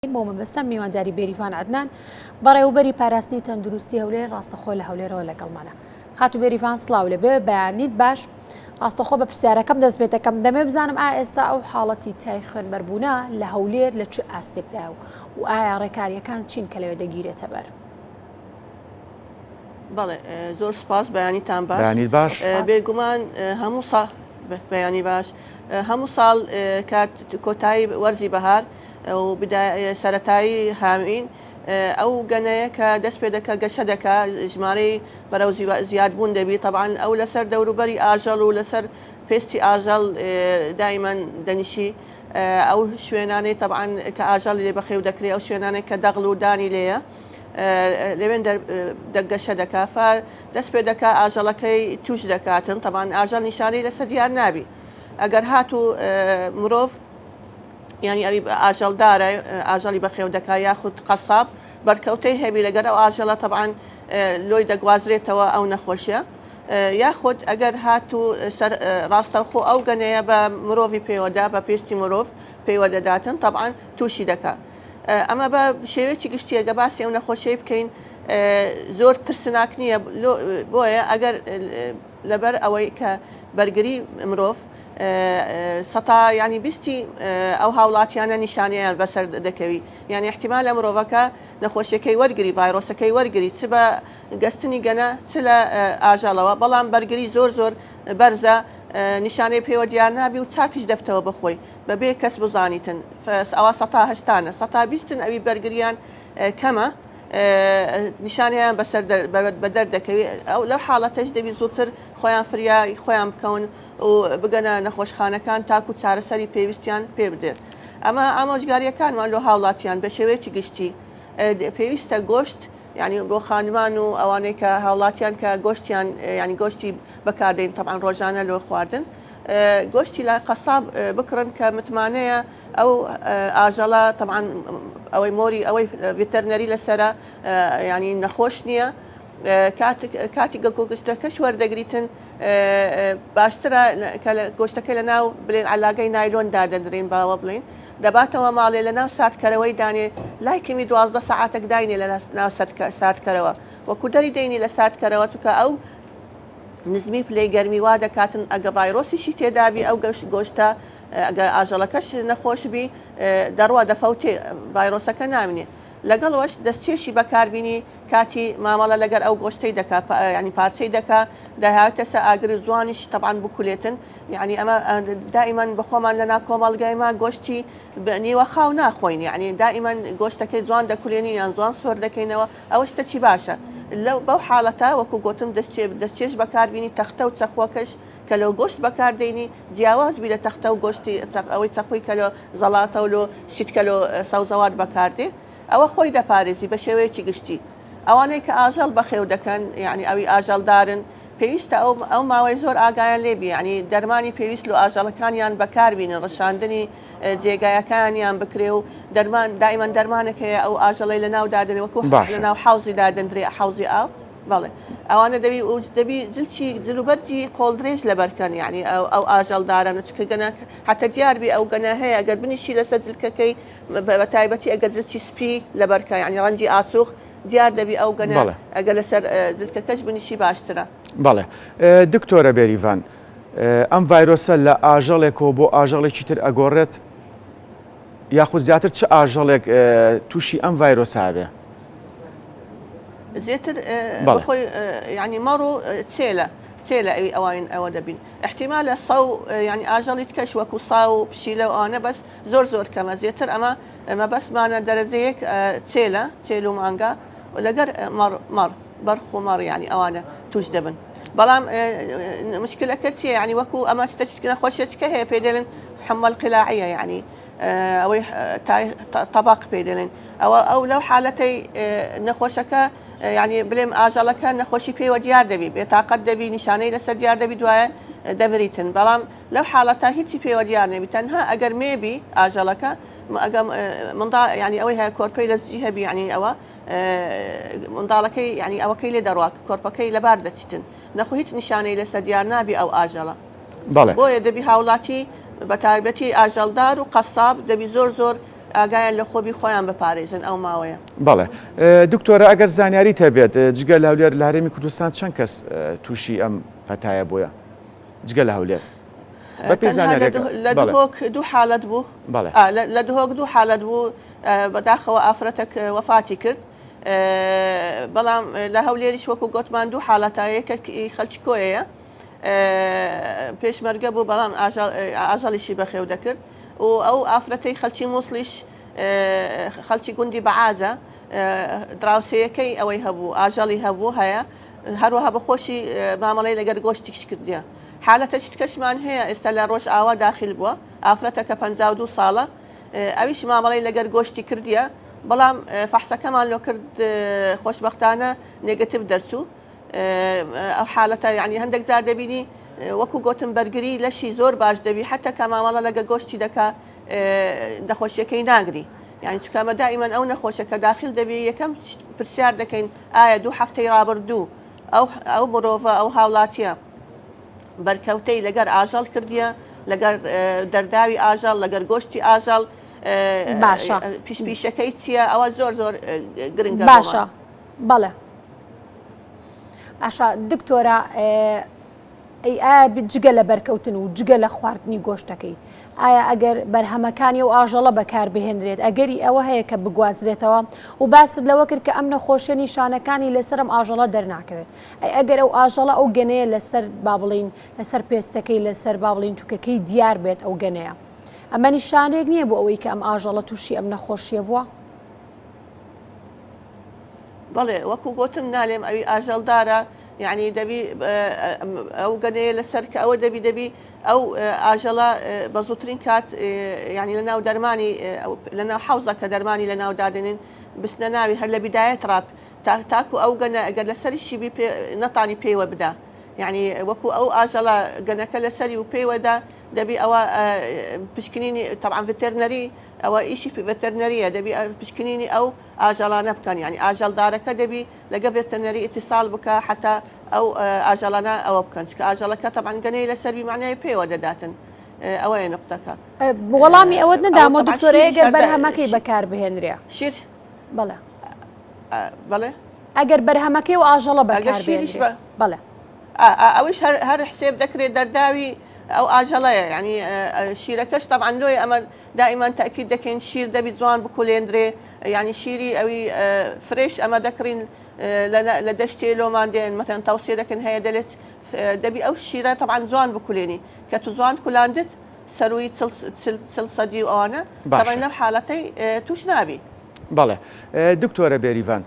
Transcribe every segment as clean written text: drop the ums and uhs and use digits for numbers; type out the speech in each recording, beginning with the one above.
بۆ مەبەستە میوانداری بێریڤان عەدنان بەڕێوەبەری پاراستنی تەندروستی هەولێر ڕاستەخۆ لە هەولێرەوە لەگەڵمانە. خاتوو بێریڤان سڵاو لێ بێ بەیانیت باش ڕاستەخۆ بە پرسیارەکەم دەست پێ دەکەم دەمێ بزانم ئا ئێستا ئەو حاڵەتی تای خوێنبەربوونە لە هەولێر لە چ ئاستێکدایە و و ئایا ڕێکاریەکان چین کە لەوێ دەگیرێتە بەر؟ بەڵێ زۆر سپاس بەیانیتان باش. بەیانیت باش. بێگومان هەموو سا بەیانی باش هەموو ساڵ کات کۆتایی وەرزی بەهار و سەرەتایی هاوین ئەو گەنەیە کە دەست پێ دەکا گەشە دەکا ژمارەی بەرەو زیادبوون دەبی تەبعەن ئەو لەسەر دەوروبەری ئاژەڵ و لەسەر پێستی ئاژەڵ دایمەن دەنیشی ئەو شوێنانەی تەبعەن کە ئاژەڵ لێ بەخێو دەکرێ ئەو شوێنانەی کە دەغڵ و دانی لێیە لەوێن گەشە دەکا فا دەست پێ دەکا ئاژەڵەکەی توش دەکاتن تەبعەن ئاژەڵ نیشانەی لەسەر دیار نابی ئەگەر هاتوو مرۆڤ یانی ئەوی ئاژەڵدارە ئاژەڵی بەخێو دەکا یاخود قەساب بەرکەوتەی هەبی لەگەر ئەو ئاژەڵە تەبعەن لۆی دەگوازرێتەوە ئەو نەخۆشیە یاخود ئەگەر هاتوو سەر ڕاستەوخۆ ئەو گەنەیە بە مرۆڤی پێوەدا بە پێستی مرۆڤ پێوە دەداتن تەبعەن تووشی دەکا ئەمە بە شێوەیەکی گشتیە گە باسی ئەو نەخۆشیەی بکەین زۆر ترسناک نییە بۆیە ئەگەر لەبەر ئەوەی کە بەرگری مرۆڤ سەتا یانی بیستی ئەو هاوڵاتیانە نیشانەیان بەسەر دەکەوی یانی احتیمالە مرۆڤەکە نەخۆشیەکەی وەرگری ڤایرۆسەکەی وەرگری چ بە گەستنی گەنە چ لە ئاژەڵەوە بەڵام بەرگری زۆر زۆر بەرزە نیشانەی پێوە دیار نابی و چاکیش دەبتەوە بەخۆی بەبێ کەس بزانیتن ئەوە سەتا هەشتانە سەتا بیستن ئەوی بەرگریان کەمە نیشانەیان بەسەر بەدەر دەکەوێت ئەو لەو حاڵەتەش دەبی زووتر خۆیان فریای خۆیان بکەون و بگەنە نەخۆشخانەکان تاکو چارەسەری پێویستیان پێ بدرێت. ئەمە ئامۆژگارییەکانمان لۆ هاوڵاتیان بە شێوەیەکی گشتی پێویستە گۆشت یعنی بۆ خانمان و ئەوانەی کە هاوڵاتیان کە گۆشتیان یعنی گۆشتی بەکاردێن تەبعەن ڕۆژانە لۆ خواردن گۆشتی لە قەساب بکڕن کە متمانەیە ئەو ئاژەڵە تەبعەن ئەوەی مۆری ئەوەی ڤێتەرنەری لەسەرە یعنی نەخۆش نییە کاتی گە گۆشتەکەش وەردەگریتن باشترە کە گۆشتەکە لە ناو بلێن علاگەی نایلۆن دادەنرین باوە بڵین دەباتەوە ماڵێ لە ناو ساردکەرەوەی دانێ لای کەمی 12 سەعاتێک داینێ لە ناو ساردکەرەوە وەکو دەری دەینی لە ساردکەرەوە چونکە ئەو نزمی پلەی گەرمی وا دەکاتن ئەگە ڤایرۆسیشی تێدابی ئەو گەشت گۆشتە ئەگە ئاژەڵەکەش نەخۆش بی دەڕوا دەفەوتێ ڤایرۆسەکە نامینێ لەگەڵ ئەوەش دەستکێشی بەکاربینی کاتی مامەڵە لەگەر ئەو گۆشتەی دەکا یانی پارچەی دەکا دەهاوێتە سەر ئاگر و زوانیش تەبعەن بکولێتن یانی ئەمە دائیمەن بەخۆمان لە نا کۆمەڵگای ما گۆشتی نیوە خاو ناخۆین یانی دائیمەن گۆشتەکەی زوان دەکولێنین یان زوان سۆر دەکەینەوە ئەوە شتەکی باشە لەو بەو حاڵەتە وەکو گۆتم دەستچێژ بەکاربینی تەختە و چەقوەکەش کە لۆ گۆشت بەکار دێنی جیاواز بی لە تەختە و گۆشتی ئەوەی چەقوی کە لۆ زەڵاتە و لۆ شیت کە لۆ سەوزەوات بەکار دێ ئەوە خۆی دەپارێزی بە شێوەیەکی گشتی ئەوانەی کە ئاژەڵ بەخێو دەکەن یعنی ئەوی ئاژەڵدارن پێویستە ئەو ئەو ماوەی زۆر ئاگایان لێ بی یعنی دەرمانی پێویست لۆ ئاژەڵەکانیان بەکار بینن ڕشاندنی جێگایەکانیان بکرێ و دەرمان دائیمەن دەرمانێک هەیە ئەو ئاژەڵەی لە ناو دادەنێ وەکو لە ناو حەوزی دادەندرێ حەوزی ئاو بەڵێ ئەوانە دەبی و دەبی جلچی جلوبەرگی قۆڵ درێژ لەبەرکەن یعنی ئەو ئەو ئاژەڵدارانە چونکە گەنە حتا دیار بی ئەو گەنە هەیە ئەگەر بنیشی لەسەر جلکەکەی بە تایبەتی ئەگەر جلکی سپی لەبەرکە یعنی ڕەنگی ئاسوخ دیار دەبی ئەو گەنە ئەگەر لەسەر جلکەکەش بنیشی باشترە. بەڵێ دکتۆرە بێریڤان ئەم ڤایرۆسە لە ئاژەڵێکەوە بۆ ئاژەڵێکی تر ئەگۆڕێت یاخود زیاتر چ ئاژەڵێک تووشی ئەم ڤایرۆسە بێ؟ زیاتر بەخۆی یعنی مەڕ و چێلە چێلە ئەوی ئەوین ئەوە دەبین احتیمالە سەو یعنی ئاژەڵی تکەش وەکو سا و پشیلە و ئەوانە بەس زۆر زۆر کەمە زیاتر ئەمە مەبەستمانە دەرەجەیەک چێلە چێل و مانگا لەگەر مەڕ مەڕ بەرخ و مەڕ یعنی ئەوانە توش دەبن بەڵام مشکلەکە چییە یعنی وەکو ئەمە شتە نەخۆشیەکە هەیە پێ دەڵێن حمى القلاعية یعنی ئەوەی تەباق پێی دەڵێن ئەوە ئەو لەو حالەتەی نەخۆشەکە یعنی بلێم ئاژەڵەکە نەخۆشی پێوە دیار دەبی بێتاقەت دەبی نیشانەی لەسەر دیار دەبی دوایە دەمریتن بەڵام لەو حاڵەتە هیچی پێوە دیار نەبی تەنها ئەگەر مێبی ئاژەڵەکە ئەگە منداڵ یعنی ئەوەی هەیە کۆرپەی لە زجی هەبی یعنی ئەوە منداڵەکەی یعنی ئەوەکەی لێ دەڕوا کۆرپەکەی لەبار دەچیتن نەخۆ هیچ نیشانەی لەسەر دیار نابی ئەو ئاژەڵە بەڵێ. بۆیە دەبی هاوڵاتی بە تایبەتی ئاژەڵدار و قەساب دەبی زۆر زۆر ئاگایان لە خۆبی خۆیان بپارێزن ئەو ماوەیە. بەڵێ دکتۆرە ئەگەر زانیاریت هەبێت جگە لە هەولێر لە هەرێمی کوردستان چەند کەس تووشی ئەم پەتایە بووە جگە لە هەولێر؟ بەپێی زانیاریەکە لە دهۆک دوو حالەت بوو بەڵێ لە دهۆک دوو حالەت بوو بەداخەوە ئافرەتەک وەفاتی کرد بەڵام لە هەولێریش وەکو گۆتمان دوو حالەتە یەکێک خەلکی کۆیەیە پێشمەرگە بوو بەڵام ئاژەڵیشی بەخێو دەکرد و ئەو ئافرەتەی خەلکی مووسڵیش خەلکی گوندی بەعاجە دراوسێیەکەی ئەوەی هەبوو ئاژەڵی هەبوو هەیە هەروەها بە خۆشی مامەڵەی لەگەر گۆشتیش کردیە حالەتە کەشمان هەیە ئێستا لە ڕۆژئاوا داخل بووە ئافرەتەکە 52 ساڵە ئەویش مامەڵەی لەگەر گۆشتی کردیە بەڵام فەحسەکەمان لۆ کرد خۆشبەختانە negative دەرچوو ئەو حالەتە یعنی هەندێک جار دەبینی وەکو گۆتم بەرگری لەشی زۆر باش دەبی حتا کە مامەڵە لەگە گۆشتی دەکا نەخۆشیەکەی ناگری یعنی چکامە دائیمەن ئەو نەخۆشە کە داخل دەبی یەکەم پرسیار دەکەین ئایا دوو هەفتەی ڕابردوو ئەو ئەو مرۆڤە ئەو هاوڵاتیە بەرکەوتەی لەگەر ئاژەڵ کردیە لەگەر دەرداوی ئاژەڵ لەگەر گۆشتی ئاژەڵ باشە پیشپیشەکەی چییە ئەوە زۆر زۆر گرنگە باشە بەڵێ باشە دکتۆرە ئەی ئایا جگە لە بەرکەوتن و جگە لە خواردنی گۆشتەکەی ئایا ئەگەر بەرهەمەکانی و ئاژەڵە بەکاربهێنرێت ئەگەری ئەوە هەیە کە بگوازرێتەوە و باست لەوە کرد کە ئەم نەخۆشیە نیشانەکانی لەسەر ئەم ئاژەڵە دەرناکەوێت ئەی ئەگەر ئەو ئاژەڵە ئەو گەنەیە لەسەر با بڵین لەسەر پێستەکەی لەسەر با بڵین توکەکەی دیار بێت ئەو گەنەیە ئەمە نیشانەیەک نییە بۆ ئەوەی کە ئەم ئاژەڵە تووشی ئەم نەخۆشیە بووە؟ بەڵێ وەکو گۆتم نالێم ئەوی ئاژەڵدارە یعنی دەبی ئەو گەنەیە لەسەر کە ئەوە دەبی دەبی ئەو ئاژەڵە بە زووترین کات یعنی لە ناو دەرمانی لە ناو حەوزە کە دەرمانی لە ناو دادێنن بچنە ناوی هەر لە بیدایەت ڕاپ تاکو ئەو گەنە ئەگەر لەسەریشی بی پێ نەتانی پێیوە بدا یعنی وەکو ئەو ئاژەڵە گەنەکە لەسەری و پێیوەدا دەبی ئەوە پشکنینی تەبعەن ڤێتێرنەری ئەوە ئیشی ڤێتەرنەریە دەبی پشکنینی ئەو ئاژەڵانە بکەن یانی ئاژەڵدارەکە دەبی لەگە ڤێتەرنەری ئیتیساڵ بکە حتا ئەو ئاژەڵانە ئەوە بکەن چکە ئاژەڵەکە تەبعەن گەنەی لەسەر بی معنای پێوە دەداتن ئەوەیە نقطەکە. وەڵامی ئەوەت نەدامەوە دکتۆر ئەگەر بەرهەمەکەی بەکار بهێنرێ شیر بەڵێ بەڵێ ئەگەر بەرهەمەکەی و ئاژەڵە بەکار بهێنرێ بەڵێ ئەوەیش هەر حسێب دەکرێت دەرداوی ئەو ئاژەڵەیە یعنی شیرەکەش تەبعەن لۆیە ئەمە دائیمان تەئکید دەکەین شیر دەبی جوان بکولێندرێ یعنی شیری ئەوی fresh ئەمە دەکڕین لە دەشتێ لۆمان دێن مەتەن تەوسیە دەکەن هەیە دەلێت دەبی ئەو شیرە تەبعەن جوان بکولێنی کە تو جوان کولاندت سەروی چل سەدی و ئەوانە تەبعەن لەو حالەتەی توش نابی. بەڵێ دکتۆرە بێریڤان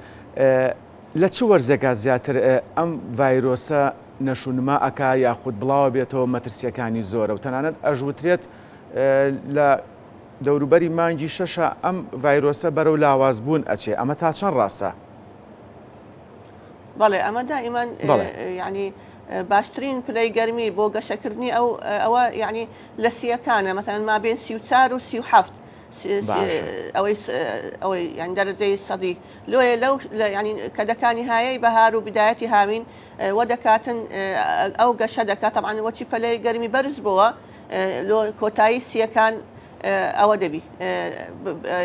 لە چ وەرزێکا زیاتر ئەم ڤایرۆسە نەشونما ئەکا یاخود بڵاوە بێتەوە مەترسیەکانی زۆرە و تەنانەت ئەژوترێت لە دەوروبەری مانگی شەشە ئەم ڤایرۆسە بەرەو لاوازبوون ئەچێ ئەمە تا چەند ڕاستە؟ بەڵێ ئەمە دائیمان یعنی باشترین پلەی گەرمی بۆ گەشەکردنی ئەو ئەوە یعنی لە سیەکانە مەتەن مابێن 34 و 37 ئەوەی ئەوەی یان دەرەجەی سەدی لۆیە لەو ینی کە دەکانی هایەی بەهار و بدایەتی هاوین وە دەکاتن ئەو گەشە دەکات تەبعەن وەچی پەلەی گەرمی بەرز بۆوە لۆ کۆتایی سیەکان ئەوە دەبی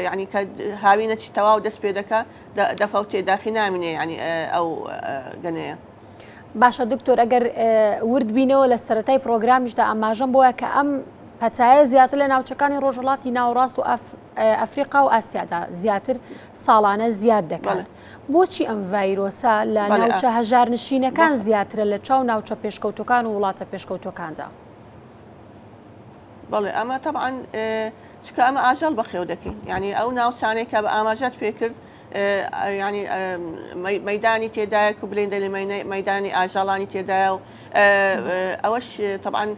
یعنی کە هاوینە چی تەواو دەست پێ دەکا دەفەوتێ داخی نامینێ یعنی ئەو گەنەیە. باشە دکتۆر ئەگەر ورد بینەوە لە سەرەتای پرۆگرامیشدا ئاماژەم بۆیە کە ئەم پەتایە زیاتر لە ناوچەکانی ڕۆژهەڵاتی ناوەڕاست و ئەفریقا و ئاسیادا زیاتر ساڵانە زیاد دەکات. بۆچی ئەم ڤایرۆسە لە ناوچە هەژارنشینەکان زیاترە لە چاو ناوچە پێشکەوتوەکان و وڵاتە پێشکەوتوەکاندا؟ بەڵێ ئەمە تەبعەن چونکە ئەمە ئاژەڵ بەخێو دەکەین یعنی ئەو ناوچانەی کە بە ئاماژەت پێکرد یعنی مەدانی تێدایە کو بلێن دەلی مەدانی ئاژەڵانی تێدایە و ئەوەش تەبعەن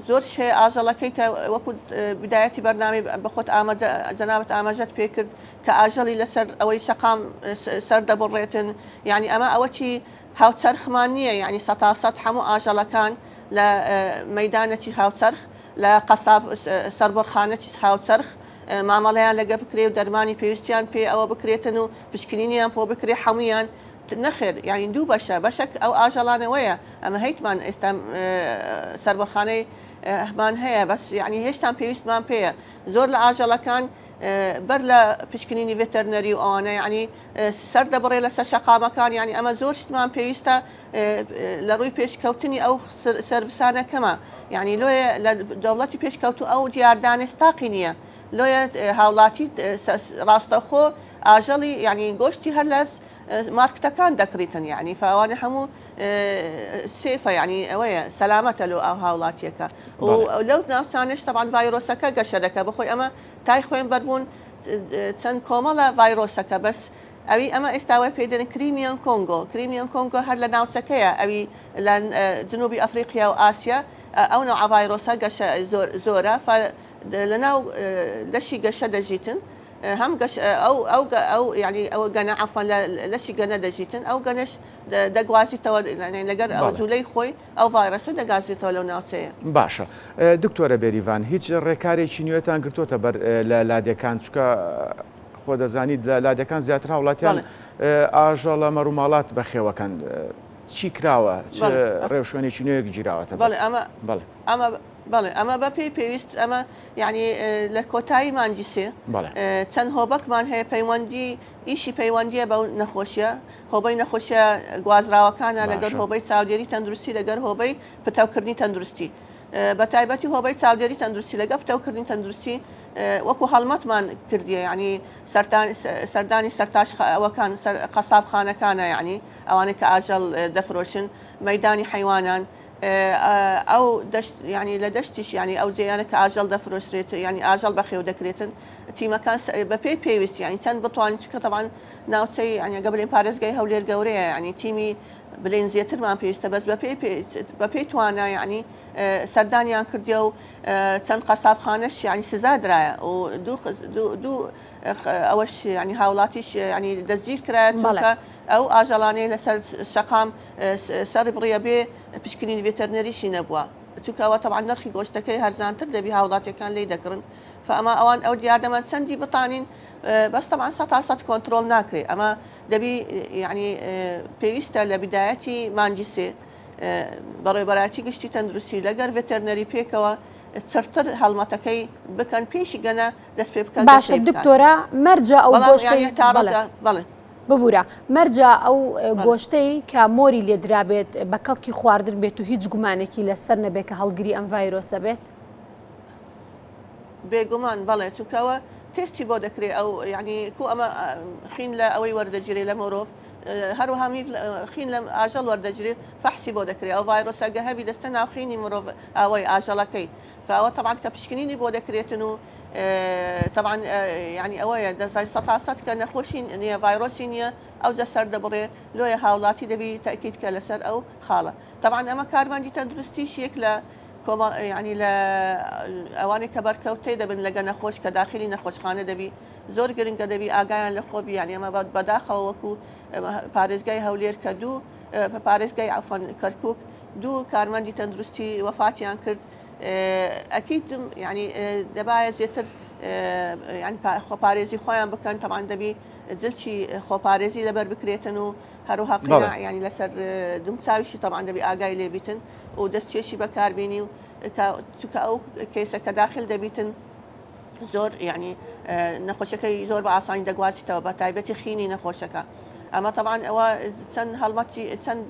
زۆر شێ ئاژەڵەکەی کە وەکو بدایەتی بەرنامی بەخۆت ئاماژە جەنابەت ئاماژەت پێکرد کە ئاژەڵی لەسەر ئەوەی شەقام سەر دەبڕێتن یعنی ئەمە ئەوە چی هاوچەرخمان نییە یعنی سەتا سەد هەموو ئاژەڵەکان لە مەدانەکی هاوچەرخ لە قەساب سەربڕخانەکی هاوچەرخ مامەڵەیان لەگە بکرێ و دەرمانی پێویستیان پێ ئەوە بکرێتن و پشکنینیان پۆ بکرێ هەمویان نەخێر یانی دوو بەشە بەشەک ئەو ئاژەڵانەوەیە ئەمە هەیتمان ئێستا سەربڕخانەی مان هەیە بەس یعنی هێشتان پێویستمان پێیە زۆر لە ئاژەڵەکان بەر لە پشکنینی ڤێتەرنەری و ئەوانە یعنی سەر دەبڕێ لەسەر شەقامەکان یعنی ئەمە زۆر شتمان پێویستە لە ڕووی پێشکەوتنی ئەو سەرڤسانە کەمە یعنی لۆیە لە دەوڵەتی پێشکەوتو ئەو دیاردانێ ستاقی نییە لۆیە هاوڵاتی ڕاستەخۆ ئاژەڵی یعنی گۆشتی هەر لە مارکتەکان دەکڕیتن یعنی فاوانە هەموو سێفە یعنی ئەوەیە سەلامەتە لۆ ئەو هاوڵاتیەکە و لەو ناوچانەش تەبعەن ڤایرۆسەکە گەشە دەکە بەخۆی ئەمە تای خوێن بەربوون چەند کۆمەڵە ڤایرۆسەکە بەس ئەوی ئەمە ئێستا وای پێی دەنێن کریمیان کۆنگۆ کریمیان کۆنگۆ هەر لە ناوچەکەیە ئەوی لە جنوبی ئەفریقیا و ئاسیا ئەو نەوعە ڤایرۆسە گەشە زۆرە لە ناو لەشی گەشە دەژیتن هەم گەش ئەو ئەو ئەو یعنی ئەو گەنە عەفوەن لە لەشی گەنە دەژیتن ئەو گەنەش دەگوازیتەوە لەگەر ئەو جوولەی خۆی ئەو ڤایرەسە دەگازێتەوە لەو ناوچەیە. باشە دکتۆرە بێریڤان هیچ ڕێکارێکی نوێتان گرتۆتە بەر لە لادێکان چونکە خۆ دەزانیت لە لادێکان زیاتر هاوڵاتیان ئاژەڵە مەڕوماڵات بەخێوەکەن چی کراوە چ ڕێوشوێنێکی نوێک گیراوەتە بەڵێ ئەمە بەڵێ ئەمە بەڵێ ئەمە بەپێی پێویست ئەمە یعنی لە کۆتایی مانگی سێ چەند هۆبەکمان هەیە پەیوەندی ئیشی پەیوەندیە بەو نەخۆشیە هۆبەی نەخۆشیە گوازراوەکانە لەگەر هۆبەی چاودێری تەندروستی لەگەر هۆبەی پتەوکردنی تەندروستی بە تایبەتی هۆبەی چاودێری تەندروستی لەگە پتەوکردنی تەندروستی وەکو هەڵمەتمان کردیە یعنی سەردانی سەرتاش ئەوەکان قەسابخانەکانە یعنی ئەوانەی کە ئاژەڵ دەفرۆشن مەدانی حیوانان ئەو دەشت یعنی لە دەشتیش یعنی ئەو جێیانە کە ئاژەڵ دەفرۆشرێت یعنی ئاژەڵ بەخێو دەکرێتن تیمەکان بەپێی پێویست یعنی چەند بتوانین چونکە تەبعەن ناوچەی یعنی ئەگەر بڵێین پارێزگای هەولێر گەورەیە یعنی تیمی بلین زیاترمان پێویستە بەس بەپێی بەپێی توانا یعنی سەردانیان کردیە و چەند قەسابخانەش یعنی سزا درایە و دوو دوو ئەوەش یعنی هاوڵاتیش یعنی دەستگیر کرایە چونکە ئەو ئاژەڵانەی لەسەر شەقام سەر بڕیە بێ پشکنین ڤێتەرنەریشی نەبووە چونکە ئەوە تەبعەن نرخی گۆشتەکەی هەرزانتر دەبی هاوڵاتیەکان لێی دەکڕن فئەمە ئەوان ئەو دیاردەمان چەندی بتانین بەس تەبعەن سەتا سەت کۆنترۆڵ ناکرێ ئەمە دەبی یعنی پێویستە لە بدایەتی مانگی سێ بەڕێوبەرایەتی گشتی تەندروستی لەگەر ڤێتەرنەری پێکەوە چڕتر هەڵمەتەکەی بکەن پێشی گەنە دەست پێ بکەن باشە دکتۆرە مەرجە ئەو گۆشتەی بەڵێ ببورە مەرجە ئەو گۆشتەی کە مۆری لێدرابێت بە کەڵکی خواردن بێت و هیچ گومانێکی لەسەر نەبێت کە هەڵگری ئەم ڤایرۆسە بێت؟ بێگومان بەڵێ چونکە ئەوە تێستی بۆ دەکرێ ئەو یعنی کو ئەمە خین لە ئەوەی وەردەگیرێ لە مرۆڤ هەروەها میڤ خین لە ئاژەڵ وەردەگیرێ فەحسی بۆ دەکرێ ئەو ڤایرۆسە گە هەبی دەستە ناو خینی مرۆڤ ئەوەی ئاژەڵەکەی فەوە تەبعەن کە پشکنینی بۆ دەکرێتن و تەبعەن یعنی ئەوەیە دەزای سەتا سەد کە نەخۆشی نییە ڤایرۆسی نییە ئەو جە سەر دەبڕێ لۆیە هاوڵاتی دەبی تەئکید کە لەسەر ئەو خاڵە تەبعەن ئەمە کارمەندی تەندروستیش یەک لە کۆمەڵ یانی لە ئەوانەی کە بەرکەوتەی دەبن لەگە نەخۆش کە داخلی نەخۆشخانە دەبی زۆر گرنگە دەبی ئاگایان لە خۆ بی یانی ئەمە بەداخەوە وەکو پارێزگای هەولێر کە دوو پارێزگای عەفوەن کەرکوک دوو کارمەندی تەندروستی وەفاتیان کرد ئەکید یعنی دەبایە زیاتر یعنی خۆپارێزی خۆیان بکەن تەمان دەبی جلچی خۆپارێزی لەبەر بکرێتن و هەروها قیناع یعنی لەسەر دمچاویشی تەمان دەبی ئاگای لێبیتن و دەستکێشی بەکاربینی و چونکە ئەو کەیسە کە داخل دەبیتن زۆر یعنی نەخۆشەکەی زۆر بە ئاسانی دەگوازیتەوە بە تایبەتی خینی نەخۆشەکە ئەمە تەبان ئەوە چەند هەڵمەتی چەند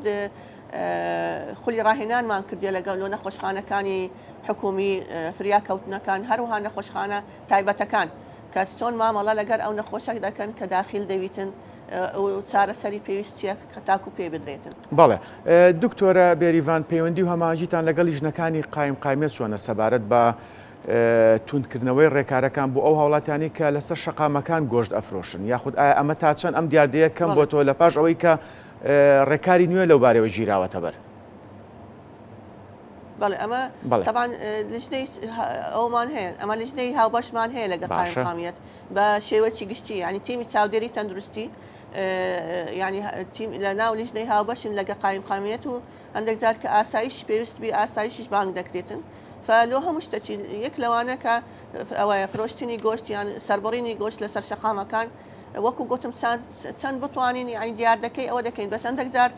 خولی ڕاهێنانمان کردێ لەگەڵ لۆ نەخۆشخانەکانی حکومی فریا کەوتنەکان هەروها نەخۆشخانە تایبەتەکان کە چۆن مامەڵە لەگەر ئەو نەخۆشەک دەکەن کە داخل دەویتن و چارەسەری پێویست چیە کە تاکو پێی بدرێتن. بەڵێ دکتۆرە بێریڤان پەیوەندی و هەماهەنگیتان لەگەڵ لیژنەکانی قایمقامیەت چۆنە سەبارەت بە توندکردنەوەی ڕێکارەکان بۆ ئەو هاوڵاتیانەی کە لەسەر شەقامەکان گۆشت ئەفرۆشن یاخود ئایا ئەمە تا چەند ئەم دیاردەیە کەم بۆتەوە لە پاش ئەوەی کە ڕێکاری نوێ لەو بارەوە گیراوەتە بەر؟ بەڵێ ئەمە تەبعەن لیژنەی ئەومان هەیە ئەمە لیژنەی هاوبەشمان هەیە لەگەڵ قایمقامیەت بە شێوەکی گشتی یعنی تیمی چاودێری تەندروستی یعنی تیم لە ناو لیژنەی هاوبەشن لەگە قایمقامیەت و هەندێک جار کە ئاسایش پێویست بی ئاسایشیش بانگ دەکرێتن فلۆ هەموو شتەکی یەک لەوانە کە ئەوەیە فرۆشتنی گۆشت یان سەربڕینی گۆشت لەسەر شەقامەکان وەکو گوتم چەند بتوانین یعنی دیاردەکەی ئەوە دەکەین بەس هەندێک جار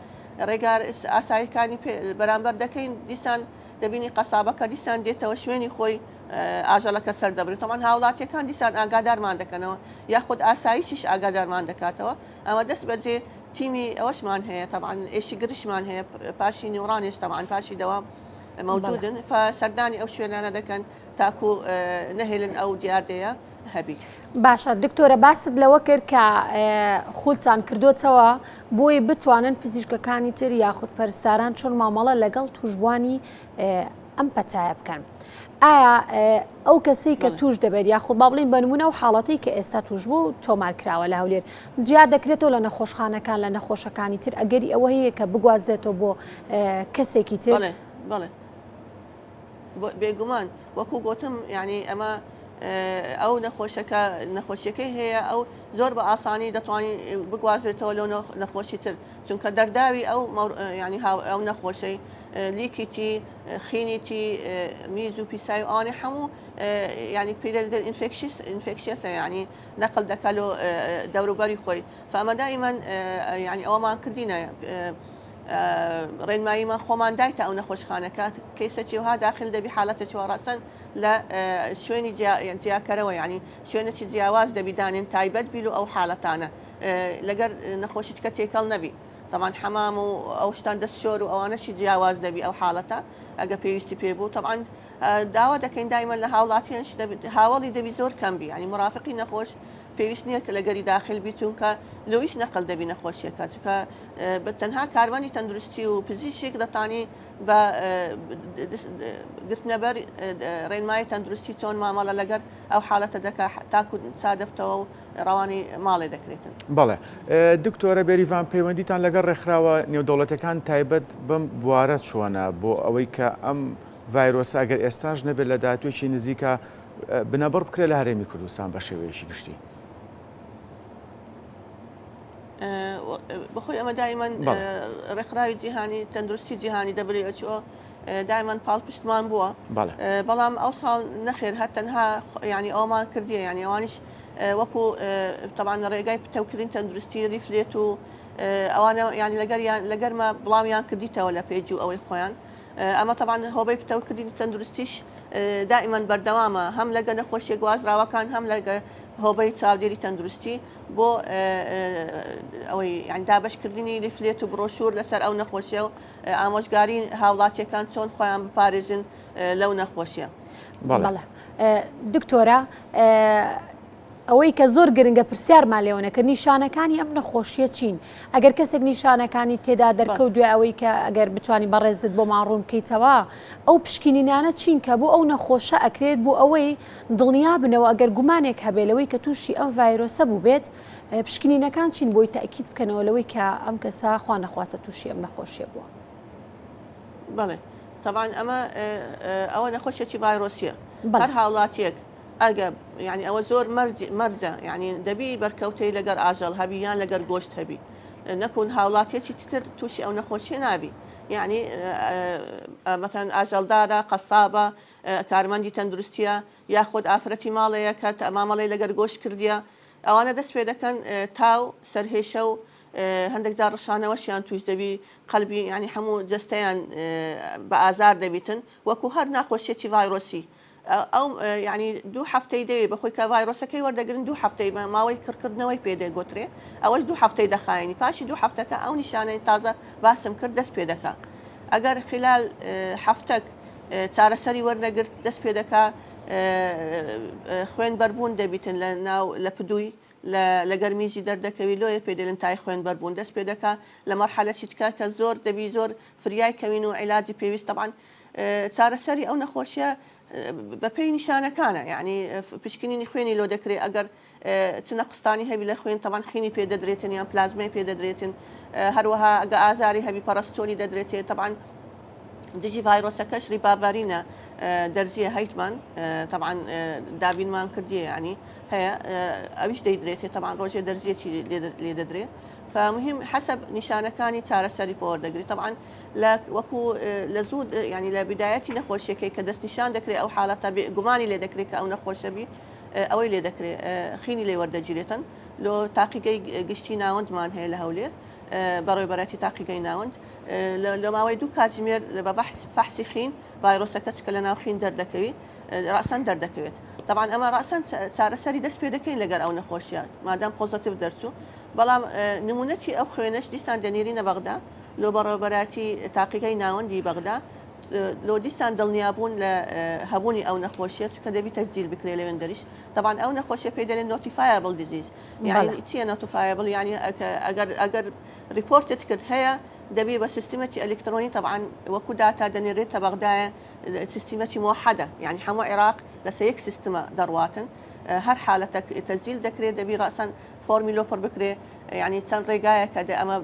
ڕێگار ئاسایەکانی بەرامبەر دەکەین دیسان. دەبینی قەسابەکە دیسان دێتەوە شوێنی خۆی ئاژەڵەکە سەر دەبرێت تەمان هاوڵاتیەکان دیسان ئاگادارمان دەکەنەوە یاخود ئاسایشیش ئاگادارمان دەکاتەوە ئەمە دەست بەجێ تیمی ئەوەشمان هەیە تەبعەن ئێشکگرشمان هەیە پاشی نیوڕانێش تەبعەن پاشی دەوام مەوجودن فسەردانی ئەو شوێنانە دەکەن تاکو نەهێلن ئەو دیاردەیە هەبی. باشە دکتۆرە باست لەوە کرد کە خولتان کردوتەوە بۆی بتوانن پزیشکەکانی تر یاخود پەرستاران چۆن مامەڵە لەگەڵ توشبوانی ئەم پەتایە بکەن. ئایا ئەو کەسەی کە توش دەبێت یاخود با بڵین بە نمونە و حاڵەتی کە ئێستا توش بوو تۆمار کراوە لە هەولێر جیا دەکرێتەوە لە نەخۆشخانەکان لە نەخۆشەکانی تر ئەگەری ئەوە هەیە کە بگوازرێتەوە بۆ کەسێکی تر بەڵێ بێگومان وەکو گوتم یعنی ئەمە ئەو نەخۆشەکە نەخۆشیەکەی هەیە ئەو زۆر بە ئاسانی دەتوانین بگوازرێتەوە لەو نەخۆشی تر چونکە دەرداوی ئەو ینی ئەو نەخۆشەی لیکیتی خینیتی میز و پیسای و ئەوانەی هەموو یعنی پێی دەڵێن infectious infectious ە یعنی نەقل دەکا لۆ دەوروبەری خۆی فئەمە دائیمەن یعنی ئەوەمان کردینە ڕێنماییمان خۆمان دایتە ئەو نەخۆشخانەکە کەیسەکی وها داخل دەبی حالەتێکی وا ڕەسەن لە شوێنی جیاکەرەوە یعنی شوێنێکی جیاواز دەبی دانێن تایبەت بیل و ئەو حالەتانە لەگەر نەخۆشی تکە تێکەڵ نەبی تەبعەن حەمام و ئەو شتان دەست شۆر و ئەوانەشی جیاواز دەبی ئەو حاڵەتە ئەگە پێویستی پێ بوو تەبعەن داوا دەکەین دایمەن لە هاوڵاتیانش هاوڵی دەبی زۆر کەم بی یعنی مرافقی نەخۆش پێویست نییە کە لەگەری داخل بی چونکە لۆیش نەقل دەبی نەخۆشیەکە چونکە بە تەنها کارمەندی تەندروستی و پزیشک دەتانی بە گرتنەبەر ڕێنمایی تەندروستی چۆن مامەڵە لەگەر ئەو حاڵەتە دەکا تاکو سادەبتەوە و ڕەوانی ماڵێ دەکرێتن. بەڵێ دکتۆرە بێریڤان پەیوەندیتان لەگەڵ ڕێکخراوە نێودەوڵەتیەکان تایبەت بەم بوارە چۆنە بۆ ئەوەی کە ئەم ڤایرۆسە ئەگەر ئێستاش نەبێت لە داهاتوویەکی نزیکا بنەبڕ بکرێت لە هەرێمی کوردستان بە شێوەیەکی گشتی؟ بەخۆی ئەمە دایمەن ڕێکخراوی جیهانی تەندروستی جیهانی WHO دایمەن پاڵپشتمان بووە بەڵام ئەو ساڵ نەخێر هەر تەنها ینی ئەومان کردیە ینی ئەوانیش وەکو تەبعەن لە ڕێگای پتەوکردنی تەندروستی leaflet و ئەوانە یانی لەگەریان لەگەرمە بڵاویان کردیتەوە لە page و ئەوەی خۆیان ئەمە تەبعەن هۆبەی پتەوکردنی تەندروستیش دائیمەن بەردەوامە هەم لەگە نەخۆشیە گوازراوەکان هەم لەگە هۆبەی چاودێری تەندروستی بۆ ئەوەی یان دابەشکردنی leaflet و بڕۆشور لەسەر ئەو نەخۆشیە و ئامۆژگاری هاوڵاتیەکان چۆن خۆیان بپارێزن لەو نەخۆشیە. بەڵێ دکتۆرە ئەوەی کە زۆر گرنگە پرسیارمان لێوە نەکرد نیشانەکانی ئەم نەخۆشیە چین ئەگەر کەسێک نیشانەکانی تێدا دەرکەوت دوای ئەوەی کە ئەگەر بتانی بەڕێزت بۆمان ڕوون بکەیتەوە ئەو پشکینینانە چین کە بۆ ئەو نەخۆشە ئەکرێت بۆ ئەوەی دڵنیا بنەوە ئەگەر گومانێک هەبێت لەوەی کە تووشی ئەم ڤایرۆسە بووبێت پشکنینەکان چین بۆی تاکیید بکەنەوە لەوەی کە ئەم کەسە خوا نەخواستە تووشی ئەم نەخۆشیە بووە. بەڵێ تەبعەن ئەمە ئەوە نەخۆشیەکی ڤایرۆسیە هەر هاوڵاتیەک ئەگە یعنی ئەوە زۆر مەرجە یعنی دەبی بەرکەوتەی لەگەر ئاژەڵ هەبی یان لەگەر گۆشت هەبی نەکون هاوڵاتیەکی تر تووشی ئەو نەخۆشیە نابی یعنی مەتەن ئاژەڵدارە قەسابە کارمەندی تەندروستیە یاخود ئافرەتی ماڵەیە کە مامەڵەی لەگەر گۆشت کردیە ئەوانە دەست پێ دەکەن تاو سەرهێشە و هەندێک جار ڕشانەوەشیان توش دەبی قەلبی یانی هەموو جەستەیان بە ئازار دەبیتن وەکو هەر ناخۆشیەکی ڤایرۆسی ئەو یعنی دوو هەفتەی دەوێ بەخۆی کە ڤایرۆسەکەی وەردەگرن دوو هەفتەی بە ماوەی کڕکردنەوەی پێ دەگوترێ ئەوەش دوو هەفتەی دەخایەنی پاشی دوو هەفتەکە ئەو نیشانەی تازە باسم کرد دەست پێ دەکا ئەگەر خلال هەفتەک چارەسەری وەرنەگرت دەست پێ دەکا خوێن بەربوون دەبیتن لە ناو لە پدووی لە لەگەر میزی دەردەکەوی لۆیە پێ دەلێن تای خوێن بەربوون دەست پێ دەکا لە مەرحەلەکی تکا کە زۆر دەبی زۆر فریای کەوین و عیلاجی پێویست تەبعەن چارەسەری ئەو نەخۆشیە بە پێی نیشانەکانە یعنی پشکنینی خوێنی لۆ دەکرێ ئەگەر چ نەقستانی هەبی لە خوێن تەبعەن خینی پێ دەدرێتن یان پلازمای پێ دەدرێتن هەروەها ئەگە ئازاری هەبی پەڕەستۆلی دەدرێتێ تەبعەن دژی ڤایرۆسەکەش ریباڤارینە دەرزیە هەیتمان تەبعەن دابینمان کردیە یعنی هەیە ئەویش دەیدرێتێ تەبعەن ڕۆژێ دەرزیەکی لێ دەدرێ فمهم حسب نیشانەکانی چارەسەری پۆ وەردەگری تەبعەن لە وەکو لە زوو ینی لە بدایەتی نەخۆشیەکەی کە دەستنیشان دەکرێت ئەو حاڵەتە بێ گومانی لێ دەکرێت کە ئەو نەخۆشە بی ئەوەی لێ دەکرێت خینی لێ وەردەگیرێتن لۆ تاقیگەی گشتی ناوەندمان هەیە لە هەولێر بەڕێوەبەرایەتی تاقیگەی ناوەند لە ماوەی دوو کاتژمێر بە بەحس فەحسی خین ڤایرۆسەکە چکە لە ناو خوین دەردەکەوی ڕاسان دەردەکەوێت تەبعەن ئەمە ڕاسان چارەسەری دەست پێ دەکەین لەگەر ئەو نەخۆشیە مادام positive دەرچوو بەڵام نمونەچی ئەو خوێنەش دیسان دەنێرینە بەغدا لۆ بەڕێوەبەرایەتی تاقیگەی ناوەندی بەغدا لۆ دیسان دڵنیابوون لە هەبوونی ئەو نەخۆشیە چونکە دەبی تەسجیل بکرێ لەوێندەریش تەبعەن ئەو نەخۆشیە پێی دەلێن notifiable disease یعنی چییە notifiable یعنی ئەگەر ئەگەر report ت کرد هەیە دەبی بە سیستمێکی ئەلیکترۆنی تەبعەن وەکو داتا دەنێرێتە بەغدایە سیستمێکی موحدە یعنی هەموو عێراق لەسەر یەک سیستمە دەڕواتن هەر حالەتەک تەسجیل دەکرێت دەبی ڕاسان فۆرمی لۆ پڕ بکرێ یعنی چەند ڕێگایەکە دە ئەمە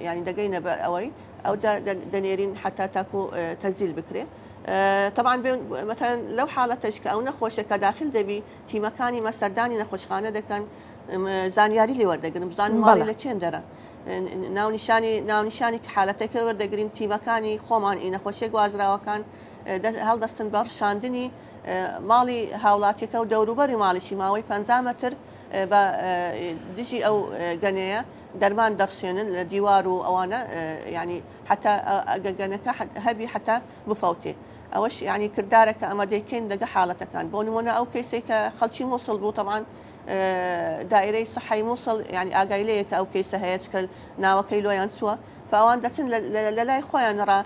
یعنی دەگەینە بە ئەوەی ئەوجا دەنێرین حتا تاکو تەسجیل بکرێ طبعا مثلا لەو حالەتەش کە ئەو نەخۆشە کە داخل دەبی تیمەکانی مە سەردانی نەخۆشخانە دەکەن زانیاری لێ وەردەگرن بزانن ماڵی لە چێن دەرە ناونیشانی ناونیشانی حالەتەکە وەردەگرین تیمەکانی خۆمان ئی نەخۆشیە گوازراوەکان هەڵدەستن بە ڕشاندنی ماڵی هاوڵاتیەکە و دەوروبەری ماڵیشی ماوەی 50 مەتر بە دژی ئەو گەنەیە دەرمان دەڕشێنن لە دیوار و ئەوانە ینی حتا گەنەکە هەبی حتا بفەوتێ ئەوەش ینی کردارەکە ئەمە دەیکەین لەگە حاڵەتەکان بۆ نمونە ئەو کەیسێک کە خەڵکی مووسڵ بوو تەبان دائیرەی سەحەی موسڵ یانی ئاگای لێیە کە ئەو کەیسە هەیە چکە ناوەکەی لۆیان چووە فئەوان دەچن لە لای خۆیان ڕا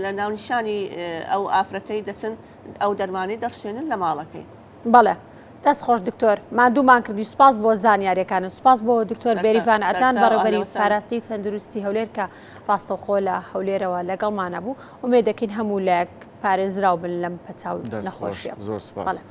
لە ناونیشانی ئەو ئافرەتەی دەچن ئەو دەرمانەی دەڕشێنن لە ماڵەکەی. بەڵێ دەست خۆش دکتۆر ماندوومان کردی سوپاس بۆ زانیاریەکانت سوپاس بۆ دکتۆر بێریڤان عەدنان بەڕێوبەری پاراستنی تەندروستی هەولێر کە ڕاستەوخۆ لە هەولێرەوە لەگەڵمانە بوو ئومێد دەکەین هەموو لایەک پارێزراو بن لەم پەتا و دەست خۆش نەخۆشیە زۆر سوپاس. بەڵێ.